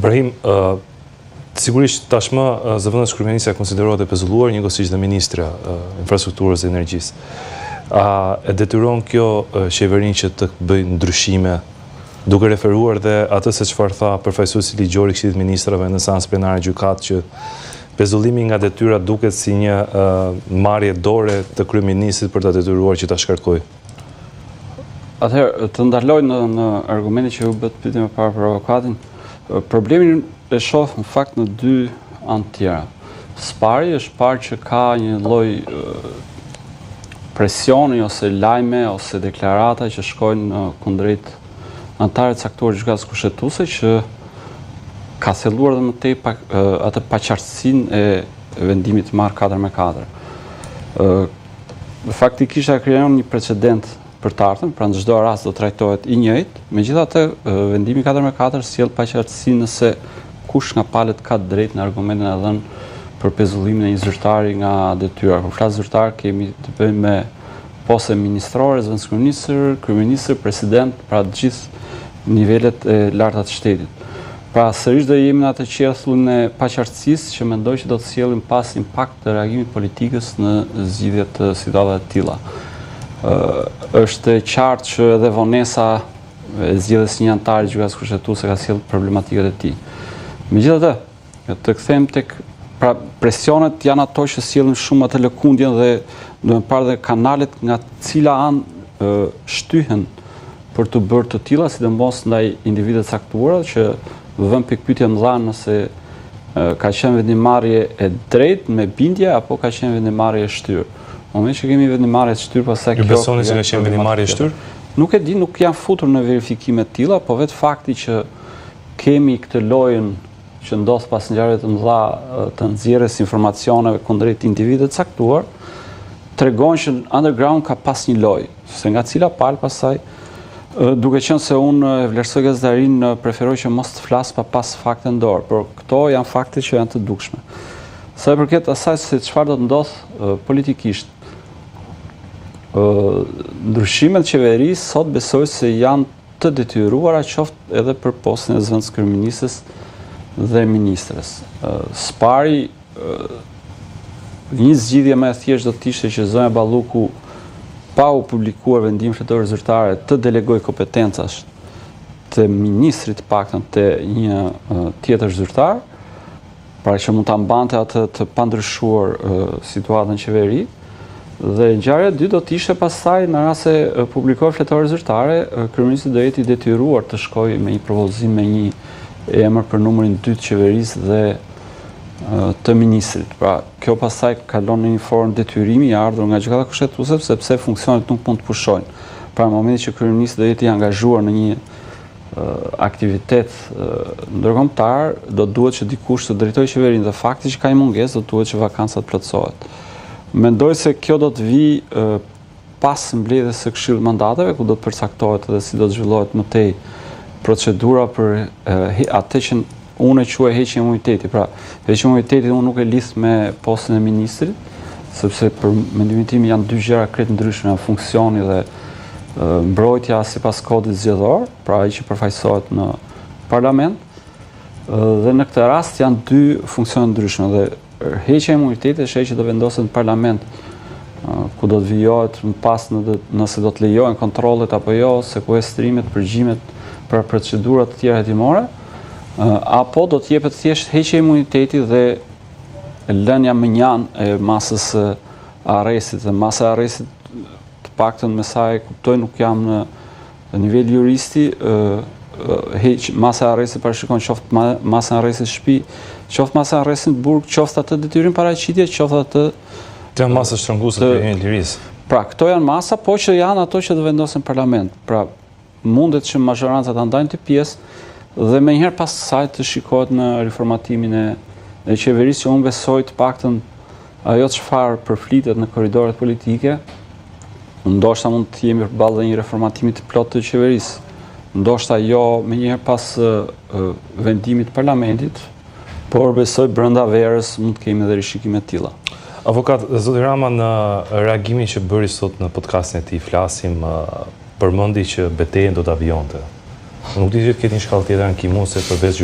Brahim, sigurisht tashmë zëvendëskryeministrja konsiderohet e pezulluar, njëkohësisht dhe ministrja e infrastrukturës dhe energjisë. A e detyron kjo qeverinë që të bëjë ndryshime, duke referuar dhe atë se çfarë tha përfaqësuesi ligjor i Këshillit të Ministrave në seancë plenare në gjykatë që pezullimi nga detyra duket si një marrje dore të kryeministrit për ta detyruar që ta shkarkojë. Atëherë, të ndaloj në, në argumentin që ju bëtë pyetje më parë për avokatin. Problemin e shoh në fakt në dy anë tjera. Së pari është parë që ka një lloj presioni ose lajme ose deklarata që shkojnë kundrejt anëtarëve të caktuar të gjykatës kushtetuese që ka thelluar dhe më tej pa, atë paqartësinë e vendimit të marrë 4 me 4. Faktikisht ajo krijon një precedent për të ardhmen, pra në çdo rast do trajtohet i njëjtë, megjithatë vendimi 4 me 4 sjell paqartësi nëse kush nga palët ka të drejtë në argumentin e dhënë për pezullimin e një zyrtari nga detyra. Kur flas zyrtar kemi të bëjmë me poste ministrore, zëvendëskryeministër, kryeministër, president, pra të gjithë nivelet e larta të shtetit. Pra sërish do jemi në atë qerthullin e paqartësisë që mendoj që do të sjellim pas impakt të reagimit politikës në zgjidhje të situatave të tilla. Është e qartë që edhe vonesa e zgjedhjes së një anëtari të gjykatës kushtetuese ka sjellë problematikat e tij. Megjithatë, të kthehem tek pra presionet janë ato që sjellin shumë atë lëkundjen dhe duhen parë dhe kanalet nga cila anë shtyhen për t'u bërë të tilla, sidomos ndaj individëve të caktuara që vënë pikëpyetje të mëdha nëse ka qenë vendimmarrje e drejtë me bindje apo ka qenë vendimmarrje e shtyrë. Në momentin që kemi vendimmarrje të shtyrë, pastaj kjo Ju besoni se ka qenë vendimmarrje e shtyrë? Nuk e di, nuk jam futur në verifikime të tilla, po vetë fakti që kemi këtë lojën që ndodh pas ngjarjeve të mëdha të nxjerrjes informacioneve kundrejt individëve të caktuar, tregon që underground ka pas një lojë, se nga cila palë pastaj duke qenë se unë e vlerësoj gazetarinë, preferoj që mos të flas pa pas fakte në dorë, por këto janë fakte që janë të dukshme. Sa i përket asaj se çfarë do të ndodhë politikisht, ndryshimet në qeveri sot besoj se janë të detyruara qoftë edhe për postin e zëvendëskryeministres dhe ministres. Së pari, një zgjidhje më e thjeshtë do të ishte që zonja Balluku pa u publikuar vendim fletore zyrtare të delegojë kompetencat të ministrit të paktën te një tjetër zyrtar, pra që mund ta mbante atë të pandryshuar situatën në qeveri. Dhe ngjarja e dytë do të ishte pastaj në rast se publikohet fletore zyrtare, kryeministri do jetë i detyruar të shkojë me një propozim me një emër për numrin 2 të qeverisë dhe të ministrit. Pra, kjo pastaj kalon në një formë detyrimi i ardhur nga Gjykata Kushtetuese sepse funksionet nuk mund të pushojnë. Pra, në momentin që kryeministri do jetë i angazhuar në një aktivitet ndërkombëtar, do duhet që dikush të drejtojë qeverinë dhe fakti që ka një mungesë do duhet që vakanca të plotësohet. Mendoj se kjo do të vijë pas mbledhjes së Këshillit të Mandateve, ku do të përcaktohet edhe si do të zhvillohet më tej procedura për atë që unë e quaj heqje imuniteti. Pra, heqje imuniteti unë nuk e lidh me postin e ministrit, sepse për mendimin tim janë dy gjëra krejt ndryshme, janë funksioni dhe mbrojtja sipas kodit zgjedhor, pra ai që përfaqësohet në parlament, dhe në këtë rast janë dy funksione ndryshme dhe heqja e imunitetit është ajo që do vendoset në parlament ku do të vijohet më pas në nëse do të lejohen kontrollet apo jo, sekuestrimet, përgjimet për procedura të tjera hetimore, apo do të jepet thjesht heqja e imunitetit dhe lënia mënjanë e masës së arrestit dhe masa e arrestit të paktën me sa e kuptoj nuk jam në nivel juristi heq masa e arrestit parashikon qoftë masën e arrestit në shtëpi, qoftë masën e arrestit në burg, qoftë atë detyrim paraqitje, qoftë atë Të janë masa shtrënguese të lirinë lirisë. Pra, këto janë masa, po që janë ato që do vendosen në parlament. Pra, mundet që mazhoranca ta ndajnë këtë pjesë dhe menjëherë pas saj të shikohet në riformatimin e, e qeverisë që unë besoj të paktën ajo çfarë përflitet në korridoret politike, ndoshta mund të jemi përballë dhe një reformatimi të plotë të qeverisë. Ndoshta jo menjëherë pas vendimit të parlamentit, por besoj brenda verës mund të kemi edhe rishikime të tilla. Avokat, zoti Rama në reagimin që bëri sot në podcastin e tij Flasim, përmendi që betejën do ta vijonte. Nuk di që të ketë një shkallë tjetër ankimuese përveç.